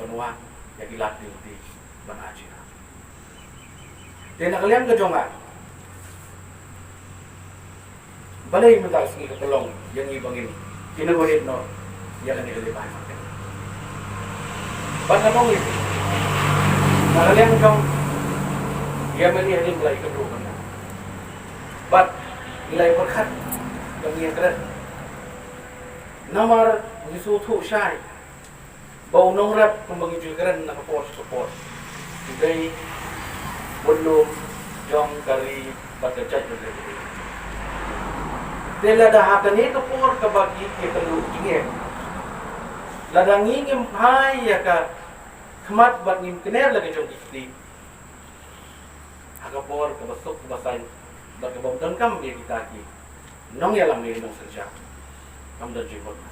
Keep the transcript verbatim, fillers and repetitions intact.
ban wan ïa ki lad ki lynti ban ai jingïarap. Te na ka liang ka jong nga, balei mynta ka sngi ka pynlong ïa ngi ba ngin inaugurate noh ïa kane ka lip eye market? Bad nga ong ïa phi, na ka liang jong ïa meli hadien ba la ïakynduh bad nga, bad ngi la ïapyrkhat ba ngin ïakren. Namar ngi sngewthuh shai ba u nongrep, kumba ngi ju kren na ka por sha ka por, u dei budlum jong ka ri bad ka jaitbynriew. Te lada ha kane ka por kaba ki, ki kynduh jingeh, lada ngi ngim phai ïa ka khmat bad ngim kner la ka jong ki kti, ha ka por kaba suk kaba saiñ bad kaba ym donkam ïa kita ki nongïalam, ïa ki nongsynshar, kam don jingmut.